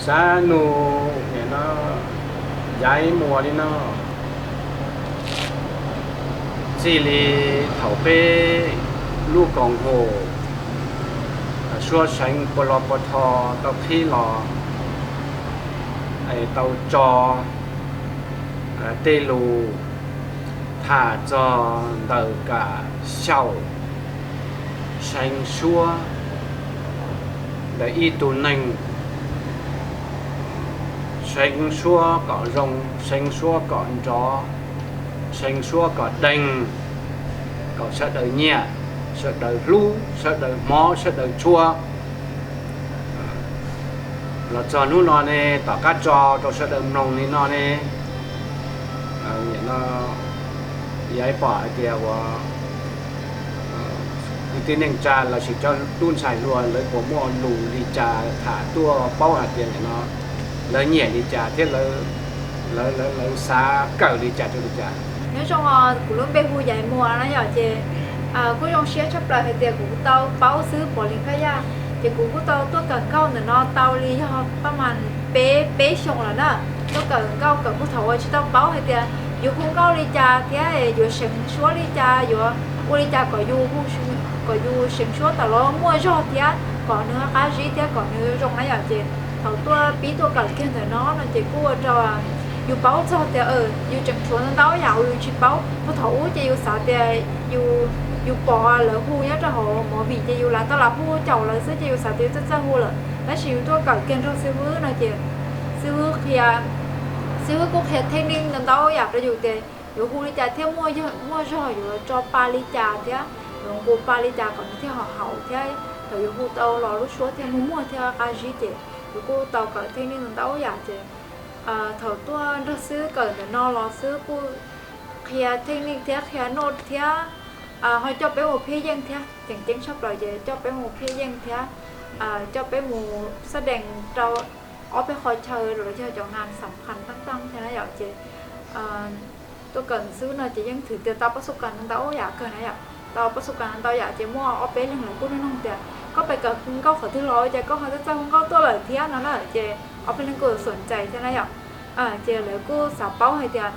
Xab nug nim no Yaiv Muas li no, txij li thaum peb lub koom haum Suav Seev Pua Lo Pua Tho tau qhib los, tau tso tej lus tham txog ntawm kam xyaum Seev Suav ntawm ib tug neeg, Seev Suav kom zoo, Seev Suav kom nrov, Seev Suav kom deeg, kom sawv daws nyiam, sawv daws hlub, sawv daws hmov, sawv daws tshua. Los txog hnub no ne, tom qab tso rau sawv daws mloog li no ne, no Yaiv pom hais tias ua kwv tij neej tsa lossis cov tub ntxhais hluas lawv puas muaj lus li cas tham tuaj paub hais tias nim no lawv nyiam li cas thiab lawv, lawv xav kawm li cas rau li cas. Nyob zoo, kuv lub npe hu Yaiv Muas na yom, ces kuj zoo siab tshaj plaws hais tias kuv tau paub xib hwb Pov Lis Nkaj Yaj, ces kuv kuj tau tuaj kawm nkauj ntawm no tau li yog paj mas peb peb xyoos lawm na. Tuaj kawm nkauj kawm puag thaum uas tsis tau paub hais tias yuav hu nkauj li cas thiab yuav Seev Suav li cas, yuav ua li cas kom yus, kom yus Seev Suav tawm los muaj zog thiab kom nws qab zib thiab kom nws zoo na yom. Ces thaum tuaj pib tuaj kawm kiag ntawm no no ces kuj ua rau yus paub txog tias yus tseem tshuav ntau ntau yam uas yus tsis paub. Puag thaum ub ces yus xav tias yus pom lawv hu nyob rau hauv movie ces yus lam tau lam hu caum lawv xwb ces yus xav tias yus txawj txawj hu lawm. Tab sis yus tuaj kawm kiag nrog xib hwb no ces xib hwb qhia, xib hwb kuj qhia thej neej ntau ntau yam rau yus tias yuav hu li cas thiab muaj, muaj zog yuav tso pa li cas thiab yuav nqus pa li cas kom nws thiaj haum haum thiab thaum yus hu tau los lub suab thiaj muag muag thiaj qab zib ces yus kuj tau kawm thej neej ntau ntau yam ces thaum tuaj nrog xib hwb kawm ntawm no los xib hwb kuj qhia thej neej thiab qhia noj thiab ho coj peb mus phiaj yeej thiab. Tseem ceeb tshaj plaws ces coj peb mus phiaj yeej thiab coj peb mus xab dees rau ob peb qhov chaw los yog cov nas xam khas tag tag thiab na yom. Ces tuaj kawm xib hwb no ces yeej thwm tias tau pab xub kas ntau yam kawg na yom. Tau pab xub kas ntau yam ces muaj ob peb leeg lawv kuj nug tias koj pais kawm nkauj qhov twg los ces koj ho txawj txawj hu nkauj tuaj lawm thiab no na. Ces ob peb leeg kuj xoom cais thiab na yom. Ces lawv kuj xav paub hais tias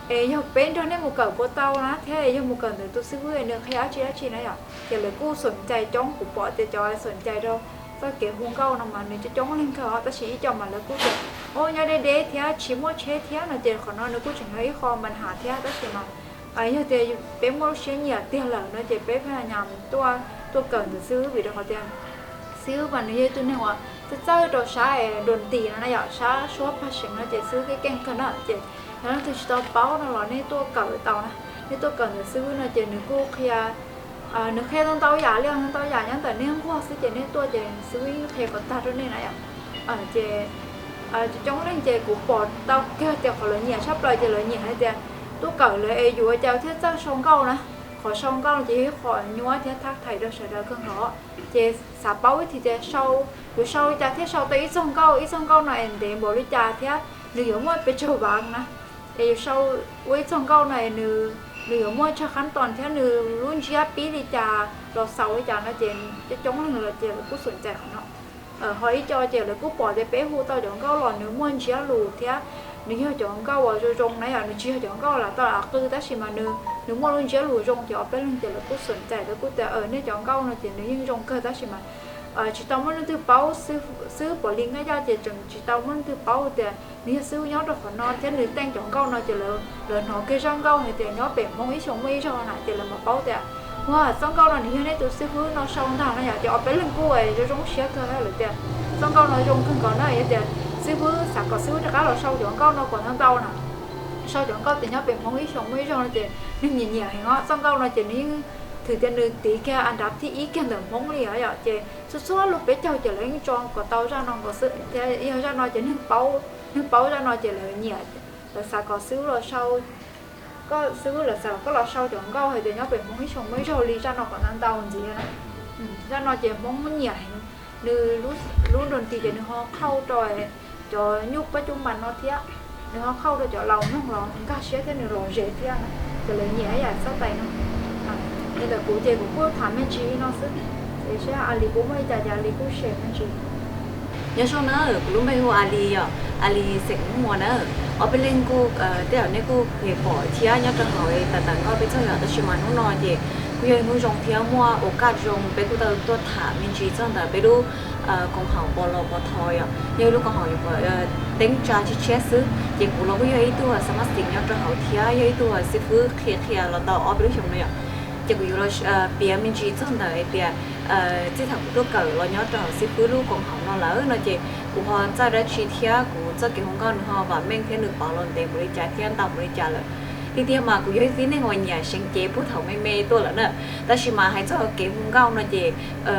es yog peb nrog nej mus kawm puas tau na thiab yog mus kawm ntawm tus xib hwb nws qhia dab tsi dab tsi na yom. Ces lawv kuj xoom cais coob, kuv pom tias cov xoom cais rau txoj kev hu nkauj no mas nws coob coob leej kawg os, tab sis ib co mas lawv kuj tias o nyob deb deb thiab tsis muaj tsheb thiab no ces qhov no nws kuj tseem yog ib qho mas has thiab tab sis mas yog tias peb muaj lub siab nyiam tiag lawm no ces peb pheej nyas tuaj, tuaj kawm ntawm xib hwb vim rau qhov tias xib hwb mas nws yog ib tug neeg uas txawj txawj rau sab dua nti no na yom, sab suab paj seev no ces xib hwb keej keej kawg na. Ces yog leej twg tsis tau paub no los nej tuaj kawm tau na, nej tuaj kawm ntawm xib hwb no ces nws kuj qhia, nws qhia ntau ntau yam li ntau yam nyob ntawm nej nquag xwb ces nej tuaj ces xib hwb qhia kom tag rau nej na yom. Ces coob leej ces kuv pom tau kiag tias qhov lawv nyiam tshaj plaws ces lawv nyiam hais tias tuaj kawm lawv es yuav ua cas thiaj txawj sau nkauj na. Qhov sau nkauj no ces yog ib qho nyuaj thiab thab thais rau sawv daws kawg nkaus. Ces xav paub ib txhis tias sau, yuav sau li cas thiaj sau tau ib txog nkauj, ib txog nkauj no es ntev npaum li cas thiab nws yuav muaj pes tsawg vav na. Es yuav sau ua ib txog nkauj no es nws, nws yuav muaj tsawg qhab toos thiab nws lub ntsiab pib li cas los xaus li cas no ces coob coob leej lawm ces lawv kuj xoom cais qhov no. Ho ib co ces lawv kuj pom tias peb hu tau cov nkauj los nws muaj ntsiab lus thiab nws yog cov nkauj uas zoo zoo na yom, nws tsis yog cov nkauj lam tau lam qw tab sis mas nws, nws muaj lub ntsiab lus zoo ces ob peb leeg ces lawv kuj xoom cais, lawv kuj tias nej cov nkauj no ces nws yeej zoo kawg tab sis mas tsis tau muaj leej twg paub, xib hwb Pov Lis Nkaj Yaj ces tseem tsis tau muaj leej twg paub tias nws yog xib hwb nyob rau qhov no thiab nws teej cov nkauj no ces lawv hnov kiag zaj nkauj hais tias nyob pem Hmoob ib xyoos muaj ib zaug na ces lawv mam paub tias ua txoj nkauj no nws yog nej tus xib hwb no sau ntag na yom. Ces ob peb leeg kuj zoo zoo siab kawg lawv tias txoj nkauj no zoo kawg nkaus na, yog tias xib hwb xav kom xib hwb rov qab los sau cov nkauj no kom ntau ntau na, sau cov nkauj tias nyob pem Hmoob ib xyoos muaj ib zaug no ces neeg nyiam nyiam heev os. Txoj nkauj no ces nws yeej thwm tias nws tiv kiag an dab thib ib kiag ntawm Hmoob li yom. Ces txhua txhua lub peb caug ces lawv yeej tso kom tau zaj no nkaus xwb thiab yog zaj no ces neeg paub, neeg paub zaj no ces lawv nyiam, lawv xav kom xib hwb los sau, koj xib hwb lawv xav kom koj los sau cov nkauj hais tias nyob pem Hmoob ib xyoos muaj ib zaug li zaj no kom ntau ntau ntxiv na. Zaj no ces Hmoob nyiam heev, nws lub dua nti ces nws ho qhauj rau cov nyuj pab cub mas no thiab, nws ho qhauj rau cov laus mloog los nkag siab thiab nws lom zem thiab na, ces lawv nyiam ib yam xab tais no. Ces ntawm kuv ces kuv kuj tham me ntsis li no xwb, es seb Ali puas muaj ib cas ces Ali kuj share me ntsis. Nyob zoo na, kuv lub npe hu ua Ali yom, Ali xeem Hmoob Muas na. Ob peb leeg kuj, tej zaum nej kuj pom thiab nyob rau hauv tawm tawm nkauj peb txog yom, tab sis mas hnub no ces kuj yog hnub zoo thiab muaj ua kaj zoo peb kuj tau tuaj tham me ntsis txog ntawm peb lub koom haum Pos Los Pos Thos yom, yog ib lub koom haum teeb tsa tshiab tshiab xwb. Ces kuv los kuj yog ib tug xa maj xim nyob rau hauv thiab yog ib tug xib fwb qhia qhia los tau ob peb lub xyoos no yom. Ces kuv yuav los piav me ntsis txog ntawm hais tias txij thaum kuv tuaj kawm los nyob rau hauv xib fwb lub koom haum no lawm no ces kuv ho txawj dab tsi thiab kuv txoj kev hu nkauj nws ho vam meej thiab nws pauv los ntev npaum li cas thiab ntau npaum li cas lawm. Tiag tiag mas kuv yog ib tug tib neeg uas nyiam seev cev puag thaum me me tuaj lawm na, tab sis mas hais txog kev hu nkauj no ces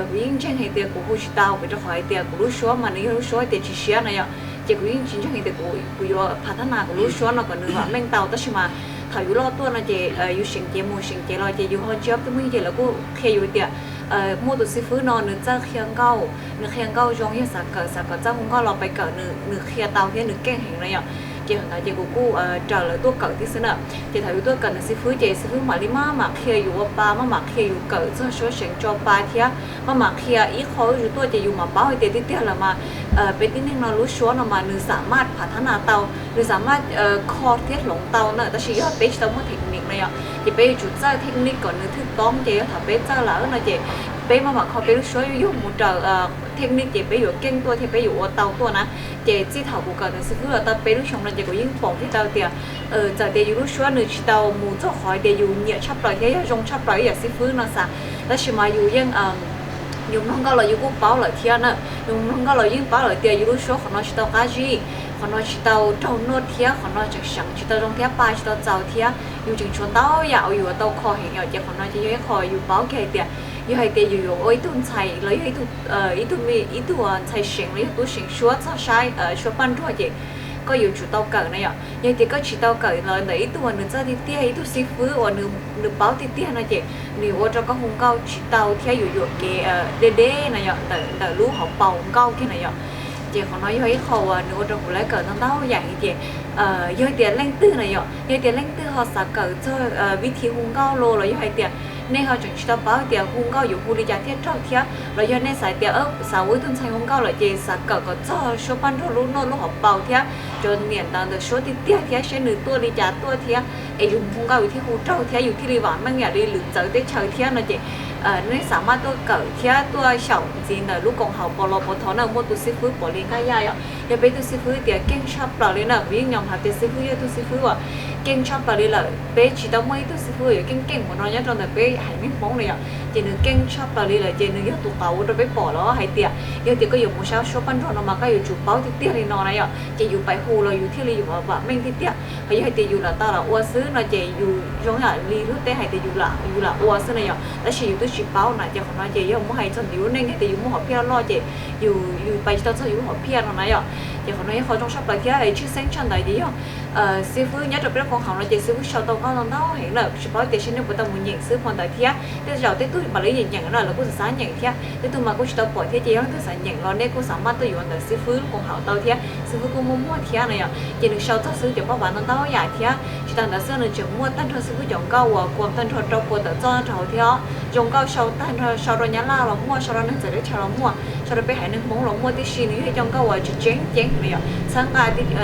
kuv yeej ntseeg hais tias kuv hu tsis tau vim rau qhov hais tias kuv lub suab mas nws yog lub suab tias tsis siab no yom. Ces kuv yeej tsis ntseeg hais tias kuv yuav phav thab nas kuv lub suab no kom nws vam meej tau, tab sis mas thaum yus loj tuaj no ces yus seev cev mus seev cev los ces yus ho ntsia ob tug muaj ywg ces lawv kuj qhia yus tias muaj tus xib fwb no nws txawj qhia nkauj, nws qhia nkauj zoo, yog xav kawm xav kom txawj hu nkauj los pais kawm nws, nws qhia tau thiab nws keej heev no yom. Ces thaum ntawd ces kuv kuj raws lawv tuaj kawm thiab xwb na. Ces thaum yus tuaj kawm ntawm xib fwb ces xib fwb mam li maj mam qhia yus ua pa, maj mam qhia yus kawm txog suab seev tso pa thiab maj mam qhia ib qho zuj zus tuaj ces yus mam paub hais tias tiag tiag lawm mas peb tib neeg no lub suab no mas nws xam maj phav thab nas tau, nws xam maj kho thiab hloov tau na, tab sis yog peb tsis tau muaj technique no yom, ces peb yuav tsum txawj technique kom nws thwj toob. Ces yog thaum peb txawj lawm no ces peb maj mam kho peb lub suab yuj yug mus raws technique ces peb yuav keej tuaj thiab peb yuav ua tau tuaj na. Ces txij thaum kuv kawm ntawm xib fwb los tau peb lub xyoos no ces kuv yeej pom kiag tau tias txawm tias yus lub suab nws tsis tau mus txog qhov tias yus nyiam tshaj plaws thiab yog zoo tshaj plaws ib yam xib fwb no xav, tab sis mas yus yeej, yus mloog nkauj los yus kuj paub lawm thiab na. Yus mloog nkauj los yeej paub lawm tias yus lub suab qhov no tsis tau qab zib, qhov no tsis tau raug nuj thiab qhov no tseem seev tsis tau zoo thiab pa tsis tau txaus thiab yus tseem tshuav ntau yam uas yus yuav tau kho heev yom. Ces qhov no ces yog ib qho yus paub kiag hais tias yog hais tias yus yuav ua ib tug ntxhais los yog ib tug, ib tug ntxhais seev los yog tub seev suab txog saib suab paj nruag ces koj yuav tsum tau kawm na yom. Yog tias koj tsis tau kawm los ntawm ib tug uas nws txawj tiag tiag, ib tug xib fwb uas nws paub tiag tiag no ces nws yuav ua rau koj hu nkauj tsis tau thiab yuav yuam kev deb deb no yom, ntawm lub hauv paus nkauj kiag na yom. Ces qhov no yog ib qho uas nws ua rau kuv laib kawm ntau ntau yam heev ces yog tias leej twg na yom, yog tias leej twg ho xav kawm txog vib thi hu nkauj los los yog hais tias nej ho tseem tsis tau paub tias hu nkauj yuav hu li cas thiaj raug thiab los yog nej xav tias xav ua ib tug ntxhais hu nkauj lawm ces xav kawm kom txog suab paj nruag lub noj lub hauv paus thiab cov niam ntawv ntawm suab tiag tiag thiab seb nws tuaj li cas tuaj thiab es yus hu nkauj yus thiaj hu raug thiab yus thiaj li vam meej yam li lwm txawv teb chaws thiab no ces nej xam maj tuaj kawm thiab tuaj xyaum ntxiv ntawm lub koom haum Pos Los Pos Thos na, muaj tus xib fwb Pos Lis Nkaj Yaj yom. Yog peb tug xib fwb tias keej tshaj plaws li na, kuv yeej nyom hais tias xib fwb yog tug xib fwb uas keej tshaj plaws li lawm. Peb tsis tau muaj ib tug xib fwb uas yuav keej keej npaum no nyob rau ntawm peb haiv neeg Hmoob na yom. Ces nws keej tshaj plaws li lawm ces nws yog tus qauv ua rau peb pom los hais tias yog tias koj yuav mus saib suab paj nruag no mas koj yuav tsum paub tiag tiag li no na yom. Ces yus pais hu los yus thiaj li yuav vam meej tiag tiag. Ho yog hais tias yus lam tau lam ua xwb no ces yus zoo yam li lub teb hais tias yus lam ua xwb na yom, tab sis yus twb tsis paub na. Ces qhov no ces yog muab hais txog ntawm yus lub neej hais tias yus muaj hom phiaj loj ces yus, yus pais tsis tau txog yus lub hom phiaj no na yom. Ces qhov no yog qhov zoo tshaj plaws thiab tshwj xeeb tshaj ntawd ces yog xib fwb nyob rau peb lub koom haum no ces xib fwb sau tau nkauj ntau ntau heev na, tsis paub tias seb nej puas tau mus nyeem xwb. Ho ntawd thiab tej zaum tej tug mam li yeem nyeem na, lawv kuj xav xav nyeem thiab. Tej tug mas kuj tsis tau pom thiab ces yog leej twg xav nyeem los nej kuj xam maj tuaj yuav ntawm xib fwb lub koom haum tau thiab, xib fwb kuj muaj muag thiab na yom. Ces nws sau txog xib fwb cov paj vas ntau ntau yam thiab. Tsis tas ntawd xwb nws tseem muaj tag nrho xib fwb cov nkauj uas kuam tag nrho rau puas tawm txoj rau hauv thiab os. Zoo nkauj sau tag nrho, sau rau Nyab Laj los muaj, sau rau neeg txawv teb chaws los muaj, sau rau peb haiv neeg Hmoob los muaj tib si. Nws yog ib co nkauj uas tseem ceeb ceeb na yom, txhawb nqa,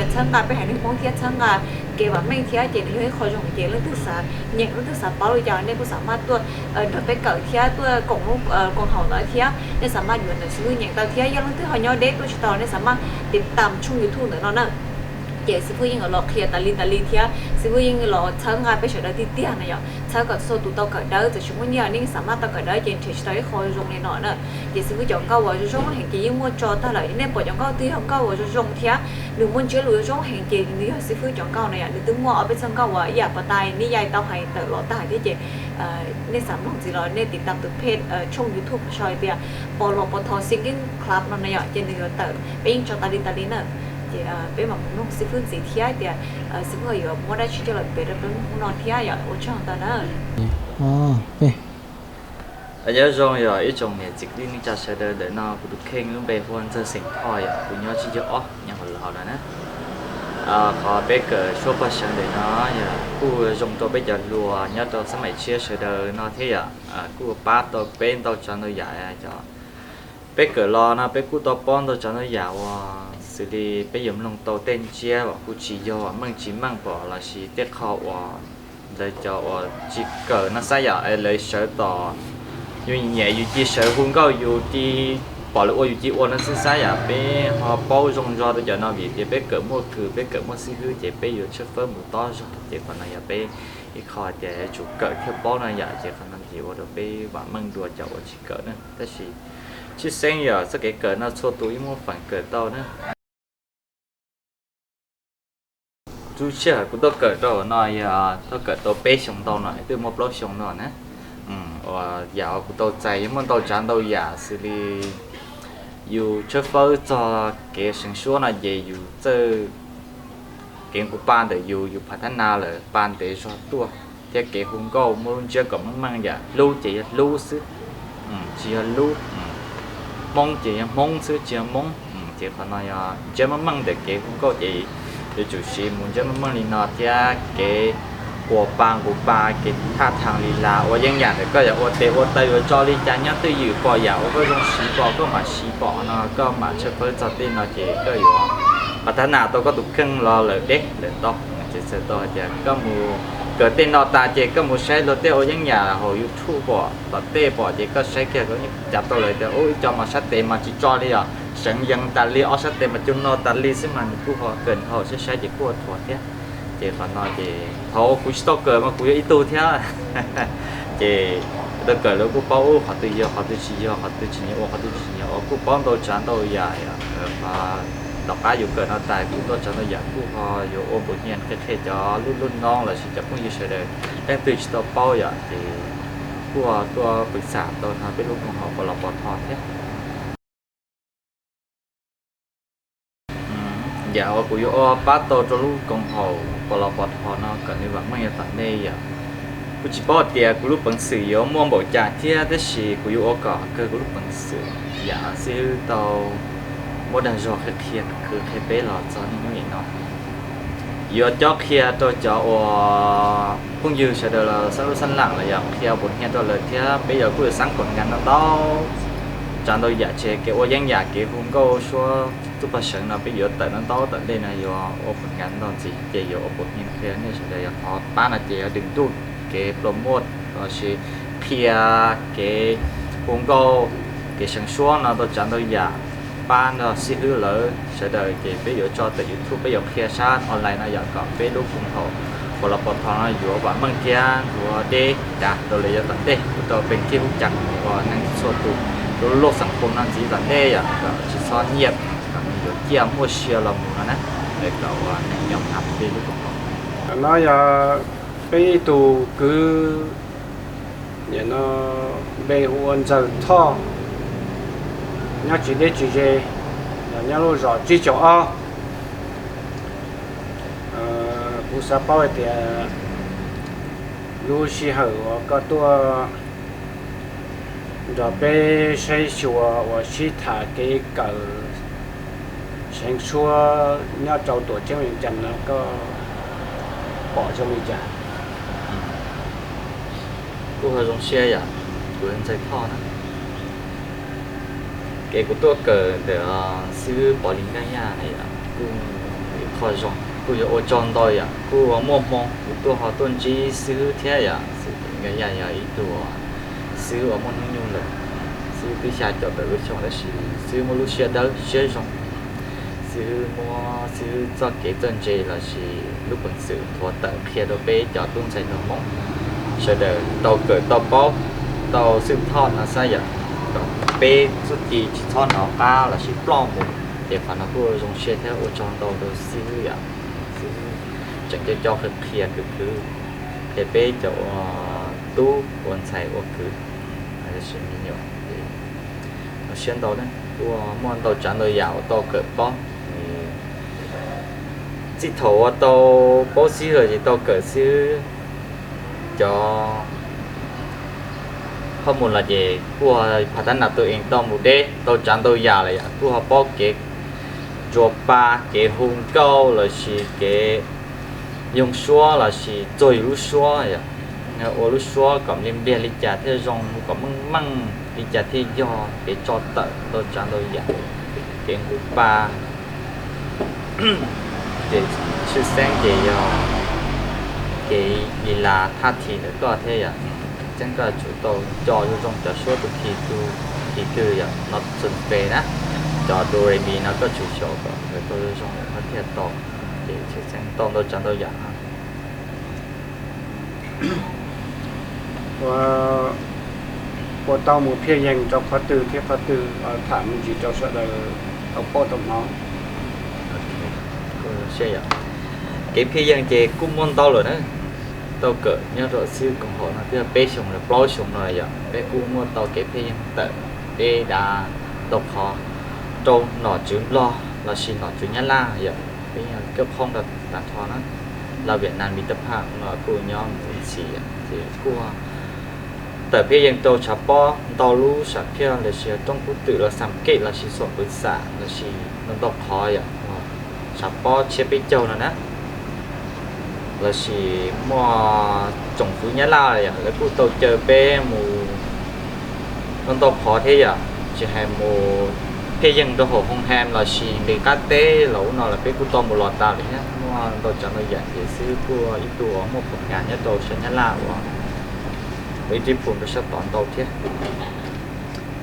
txhawb nqa peb haiv neeg Hmoob thiab txhawb nqa kev vam meej thiab. Ces nws yog ib qho zoo ces leej twg xav nyeem leej twg xav paub li cas nej kuj xam maj tuaj nrog peb kawm thiab tuaj koom lub koom haum ntawd thiab nej xam maj yuav ntawm xib fwb nyeem tau thiab. Yog leej twg ho nyob deb tuaj tsis tau nej xam maj tiv tam tshooj YouTube ntawm no na. Ces xib fwb yeej los qhia tas li tas li thiab xib fwb yeej los txhawb nqa peb sawv daws tiag tiag na yom, txhawb kom txhua tus tau kawm dawb, txawm tsis muaj nyiaj nej xam maj tau kawm dawb ces nrhiav tsis tau ib qho zoo li no na. Ces xib fwb cov nkauj uas zoo zoo heev ces yeej muaj tso tag lawm, nej pom cov nkauj twg yog nkauj uas zoo zoo thiab nws muaj ntsiab lus zoo zoo heev ces nws yog xib fwb cov nkauj na yom. Nws twb muaj ob peb txoj nkauj uas ib yam pas tas nej yaim tau hais tawm los tag thiab ces nej xav mloog ntxiv los nej tiv tam tus page tshooj YouTube sau hais tias Pos Los Pos Thos Singing Club no na yom, ces nws yuav tawm, peb yeej tso tas li tas li na. Ces peb mam mus mloog xib fwb ntxiv thiab tias xib fwb ho yuav muab dab tsi coj los piav rau peb mloog hnub no thiab yom. Ua tsaug ntau na. Nyob zoo yog ib tsoom niam txiv kwv tij neej tsa sawv daws, ntawm no kuv tus kheej lub npe hu ua Ntxawg xeem Thoj yom, kuv nyob tsiab caug ob nyuag hauv Laus no na. Qhov peb kawm suab paj seev ntawm no yog kuj zoo rau peb cov hluas nyob rau xab maim tshiab sawv daws no thiab yom, kuj pab tau peb ntau tsav ntau yam cov Peb kawm los no peb kuj tau paub ntau tsav ntau yam uas xws li peb yuav mloog tau tej ntsiab uas kuj tsis yog meej tsis meej pom lossis tej qho uas ntawd cov uas tsis kawm no xwb yom, es lawv sawv tom yus nyiam yus cia sawv hu nkauj yus cia pom lawv ua yus cia ua no xwb xwb yom. Peb ho paub zoo zog rau cov no vim tias peb kawm muaj kws peb kawm muaj xib hwb ces peb yuav tshawb fawb mus tob zog ces qhov no yog peb ib qho tias yuav tsum kawm thiaj paub no yom, ces qhov no ces ua rau peb vam meej dua cov uas tsis kawm na. Tab sis tshwj xeeb yog txoj kev kawm no txhua tus yeej muaj feem kawm tau na. Lub sij hawm kuv tuaj kawm rau no yog tuaj kawm tau peb xyoos ntau no, twb muaj plaub xyoo no na. Uas yam uas kuv tau txais yeej muaj ntau tsav ntau yam xws li yus tshawb fawb txog kev seev suab no ces yus txawj kev nqus pa ntawm yus, yus phav thab nas lawm pa ntev zog tuaj, thiab kev hu nkauj muaj lub ntsiab kom meej meej yam hlub ces yog hlub xwb, tsis yog lub, hmoob ces yog hmoob xwb tsis yog moob. Ces qhov no yog ntsiab meej meej ntawm kev hu nkauj ces yuav tsum siv mus ntsiab meej meej li no thiab kev ua pa nqus pa kev thaj thaas li las ua yeeb yam ntawm koj yog ua tes ua taw yuav tso li cas nyob twj ywm pom yam uas koj zoo siv pom koj mam siv pom no koj mam tshawb fawb txog tej no ces koj yuav phav thab nas tau koj tus kheej los lawm deb lawm ntau. Ces txhais tau hais tias koj mus kawm tej no tas ces koj mus saib luag tej ua yeeb yam hauv YouTube pom tom tej pom ces koj saib kiag koj cav tau lawm tias ub ib co mas sab tes mas tsis tso li os, seev yees tas li, ob sab tes mas cug no tas li xwb mas nws kuj ho kawm haum saib saib ces kuj ua thuav thiab. Ces qhov no ces thaum kuv tsis tau kawm mas kuv yog ib tug thiab. Ces kuv tau kawm lawv kuj paub ub qhov twg yog qhov twg tsis yog, qhov twg tsis nyiam ua qhov twg tsis nyiam ua, kuj paub ntau tsav ntau yam. Tom qab yus kawm no tas kuj ntau tsav ntau yam kuj ho yuav ua npus nyiaj qhia qhia cov lub lub noob lossis cov phooj ywg sawv daws leej twg tsis tau paub yom ces kuj ho tuaj pw xam tau no peb lub koom haum pos los pos thos thiab. Yam uas kuv yuav ua pab tau rau lub koom haum pos los pos thos no kom nws vam meej yav tom ntej yom, kuv tsis paub tias kuv lub peev xwm yuav muaj npaum cas thiab tab sis kuv yuav ua kom kawg kuv lub peev xwm yam xib hwb tau muab dag zog qhia qhia khwv qhia peb los txog niaj hnub nim no. Yuav cob qhia rau cov uas phooj ywg sawv daws los xab lub xab lam los yog qhia npus nyiaj rau lawv thiab peb yuav kuj yuav xab kom nkas no ntau tsav ntau yam tseg kev ua yeeb yam kev hu nkauj suab txuj paj seev no peb yuav tawm no ntau tom ntej no yuav ua kom nkas ntau ntxiv ces yuav ua npus nyiaj qhia nej sawv daws yog thov pab no ces yuav dwm ntuj kev plos muaj lossis qhia kev hu nkauj kev seev suab no ntau tsav ntau yam pab nrog xib hwb lawv sawv daws ces peb yuav tso tawm YouTube peb yuav qhia sab online no yom kom peb lub koom haum pos los pos thos no yuav vam meej thiab yuav deb dav rau lawv yav tom ntej kuv tau peem thij hub cas uas neeg txhua tus lub lub xeem pum no ntxiv tom ntej yom kom tsis txhob nyiaj kom nws yuav ciaj muaj sia los mus no na, kom uas neeg nyob hab peb lub koom haum. No yog peb ib tug kwv nim no npe hu ua Ntxawg Thoj, nyob tsis deb tsis ze, nyob lub zos tsib caug ob. Kuv xav paub hais tias lub sij hawm uas koj tuaj nrog peb saib xyuas uas sib tham kev kawm seev suab nyob rau tuam ceeb Vees Cas no koj pom zoo li cas? Kuj ho zoo siab yom, kuv Ntxawg Thoj na. Kev kuv tuaj kawm ntawm xib hwb Pov Lis Nkaj Yaj na yom, kuj ib qho zoo, kuj yuav ua tsaug ntau yom, kuj muaj hmoo kuv tuaj ho tuaj ntsib xib hwb thiab yom. Xib hwb Pov Lis Nkaj Yaj yog ib tug xib hwb uas muaj hnub nyoog lawm, xib hwb twb xya caum tawm lub xyoo tab sis xib hwb muaj lub siab dawb siab zoo. Xib hwb muab xib hwb txoj kev txawj ntse lossis lub peev xwm thuav tawm qhia rau peb cov tub ntxhais hluas Hmoob sawv daws tau kawm tau paub, tau xwb thoj no xab yom, kom peb txuj ci tsis txhob hnov qab lossis ploj mus. Ces qhov no kuj zoo siab thiab ua tsaug ntau rau xib hwb yom. Xib hwb tseem coj coj qhia qhia kwv khwv, qhia peb cov ua tub ua ntxhais ua kwv, tab sis me nyuam ces zoo siab ntau na, kuj muaj ntau tsav ntau yam uas tau kawm paub. Txij thaum uas tau paub xib hwb los ces tau kawm xib hwb cov qhov mus los ces kuj ho phav thab nas tus ees tau mus deb tau tsav ntau yam lawm yom, kuj ho paub kev ntsuas pa, kev hu nkauj lossis kev yoog suab lossis txuag yus lub suab yom, ua lub suab kom npliag npliag li cas thiaj zoo kom meej meej. li cas thiaj yog kev tso tawm ntau tsav ntau yam, kev nqus pa, ces tshwj xeeb ces yog kev li las thaj thi ntawm koj thiab yom. Tseeb koj yuav tsum tau nco zoo zoo cov suab tus khi, tus khi twg yom, no txuas pem na, cov do re mi no koj tsum xyaum kom nkawd tau zoo zoo lawm koj thiaj tau, ces tshwj xeeb tau ntau tsav ntau yam no. Ua, ua tau mus phiaj yeeg rau qhov twg thiab qhov twg, tham me ntsis rau sawv daws tau paub tau hnov. Kev phiaj yeeg ces kuj muaj ntau lawm na, tau kawm nyob rau xwb koom haum no twb yog peb xyoos los plaub xyoos no yom, peb kuj muaj tau kev phiaj yeeg tawm peb dav ntau qhov rau nom tswv Nplog lossis nom tswv Nyab Laj yom, peb yeej kawj qhooj rau tag nrho na. Los Vietnam Middle Park no kuj nyob mus ib txhis, ces kuj tawm phiaj yeeg rau tshav pob ntau lub sam phiaj lossis roob kub twm los xam kej lossis xuam pwv xam lossis ntau ntau qhov yom, tshav pob tshiab peb caug no na. Lossis muaj tsoom fwv Nyab Laj yom, lawv kuj tau caw peb mus ntau ntau qhov thiab yom, tsis hais mus phiaj yeeg rau hauv hoo hem lossis nqis qab teb los ub no los peb kuj tau mus los tas lawm thiab. Muaj ntau tsav ntau yam ces xwb kuj ib tug uas muaj pos nkas nyob rau sab Nyab Laj uas ua ib tib phum rau sab tod ntau thiab.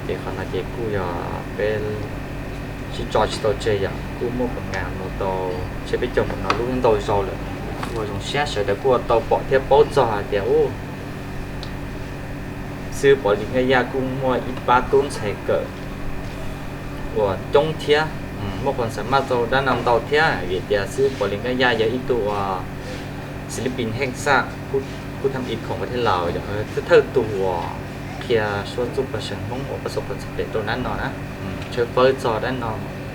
Ces qhov no ces kuj yog peb sib tso tsis tau tseg yom, kuj muaj pos nkas mus tau tshiab peb caug mus no lub ntau zaus lawm. Ua zoo siab sawv daws kuj tau pom thiab paub txog hais tias u xib hwb Pov Lis Nkaj Yaj kuj muaj ib pab tub ntxhais kawm uas coob thiab muaj qhov xav maj rau dab no ntau thiab vim tias xib hwb Pov Lis Nkaj Yaj yog ib tug uas xis lib pis heej xaj kub tham i khoom ua thiab laus yom, thawj thawj tug uas qhia suab txuj paj seev Hmoob uas pab xav pom txog pem rau dab no na, tshawb fawb txog dab no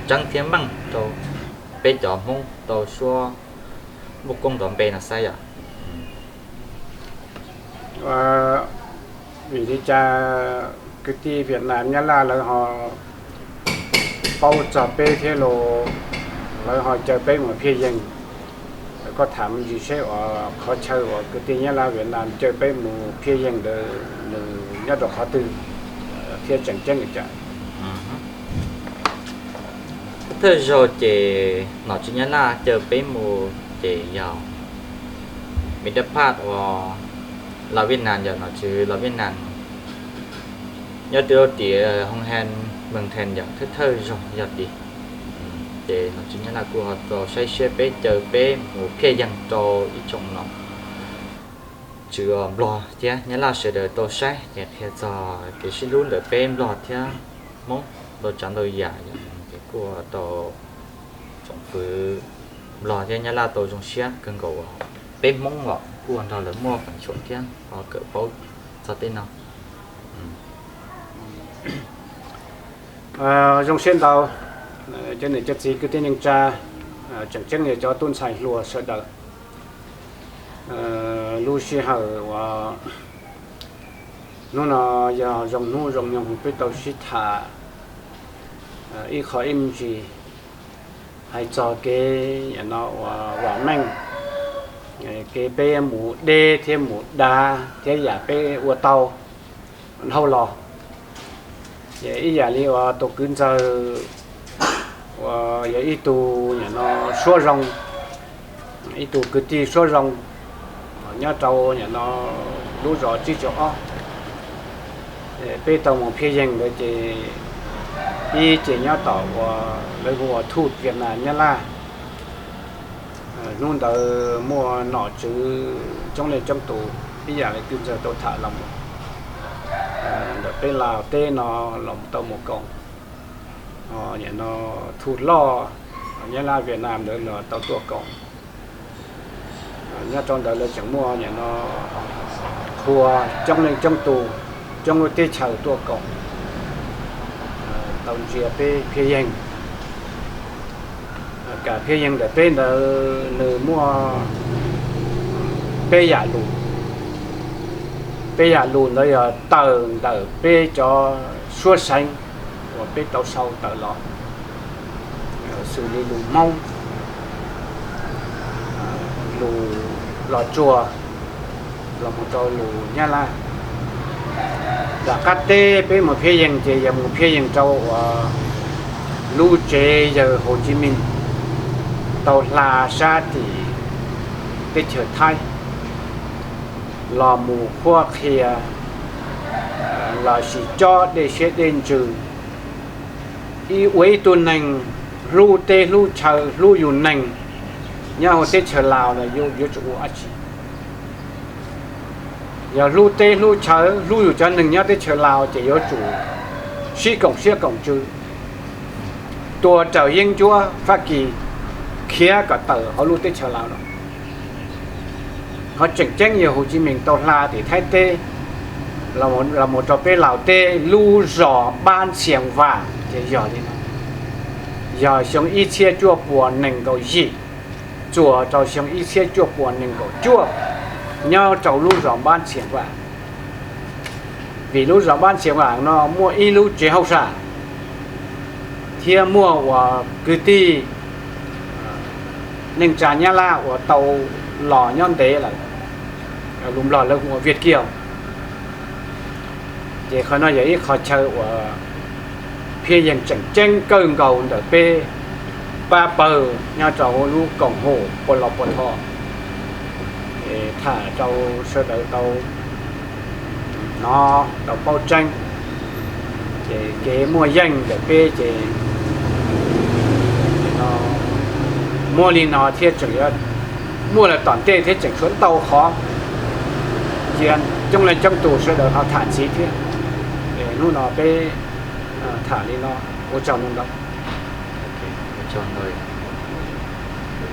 tseeb thiab meej rau peb cov Hmoob tau suab muaj koob nrov npe no xwb yom. Vim li cas kwv tij Vietnam Nyab Laj lawv ho paub txog peb thiab los lawv ho caw peb mus phiaj yeeg? Koj tham me ntsis seb uas qhov chaw uas kwv tij Nyab Laj Vietnam caw peb mus phiaj yeeg ntawd nws nyob rau qhov twg thiab tseem ceeb li cas? Thawj zaug ces nom tswv Nyab Laj caw peb mus ces yog Middle Park uas Lav Viaj Nam yom, nom tswv Lav Viaj Nam nyob rau tiam Hoo Hen Meeg Then yom, thawj thawj zaug yog tid. Ces nom tswv Nyab Laj kuj ho tau saib siab peb caw peb mus phiaj yeeg rau ib tsoom nom tswv Nplog thiab Nyab Laj sawv daws tau saib ces qhia txog kev sib hlub ntawm peb Nplog thiab Hmoob ntau tsav ntau yam, ces kuj tau tsoom fwv Nplog thiab Nyab Laj tau zoo siab kawg nkaus uas peb Hmoob los kuj nrog lawv muaj feem xyuam thiab ho kawm paub txog tej no. Zoo siab ntau cov niam cov txiv kwv tij neej tsa, tseem ceeb yog cov tub ntxhais hluas sawv daws. Lub sij hawm uas hnub no yog zoo hnub zoo nyoog peb tau sib tham ib qho ib me ntsis hais txog kev no uas vam meej, kev peb mus deb thiab mus dav thiab yam peb ua tau dhau los. Ces ib yam li uas tus kwv ntxawg uas yog ib tug nim no suab zoo, ib tug kwv tij suab zoo nyob rau nim no lub zos tsib caug ob, peb tau mus phiaj yeeg ntawd ces ib ces nyob tom uas lawv hu ua Thuj Viaj Nam Nyab Laj. Hnub ntawd muaj nom tswv coob leej coob tus ib yam li kwv ntxawg tau tham los ntawm peb Laus teb no los tau mus koom. Nim no Thuj loj Nyab Laj Viaj Nam ntawd los tau tuaj koom. Nyob rau ntawd lawv tseem muaj nim no qhua coob leej coob tus, coob lub teb chaws tuaj koom tau ntsia peb phiaj yeeg. Kam phiaj yeeg ntawm peb ntawd nws muaj peb yam lus. Peb yam lus ntawd yog tawm ntawm peb cov suab seev uas peb tau sau tawm los, xws li lus Hmoob, lus Los Tsuas, los mus rau lus Nyab Laj. Tom qab teb peb mus phiaj yeeg ces yog mus phiaj yeeg rau uas lub tsev yawg Hauv Tsib Meej tau hla sab tim teb chaws Thaib los mus qhuab qhia los sis cob dej siab dej ntsws ib ua ib tug neeg hlub teb hlub chaw hlub yus neeg nyob hauv teb chaws Laus no yuav tsum ua dab tsi? Yog hlub teb hlub chaw hlub yus cov neeg nyob teb chaws Laus ces yuav tsum sib koom siab koom ntsws tua raws yeeb ncuab Fab Kis khiav kom tawm hauv lub teb chaws Laus no. Qhov tseem ceeb yawg Hauv Tsib Meej tau hla tim Thaib teb los mus rau peb Laus teb lub zos Npab Ntxhias Vam ces yog li no, yog xyoo ib txhiab cuaj puas nees nkaum yim txuas rau xyoo ib txhiab cuaj puas nees nkaum cuaj nyob rau lub zos Npab Ntxhias Vam. Vim lub zos Npab Ntxhias Vam no muaj ib lub tsev hauj sam thiab muaj uas kwv tij neej tsa Nyab Laj uas tau los nyob ntev lawm, lus Nplog lawv hu ua Việt Kiều. Ces qhov no yog ib qho chaw uas phiaj yeeg tseem ceeb kawg nkaus ntawm peb pab pawg nyob rau hauv lub koom haum Pos Los Pos Thos. Tham rau sawv daws tau hnov tau paub tseeb, ces kev muaj yeej ntawm peb ces muaj li no thiab tseem yuav muaj lawm tom ntej thiab tseem tshuav ntau qhov, cia coob leej coob tus sawv daws ho tham ntxiv thiab. Hnub no peb tham li no, ua tsaug ntau ntau.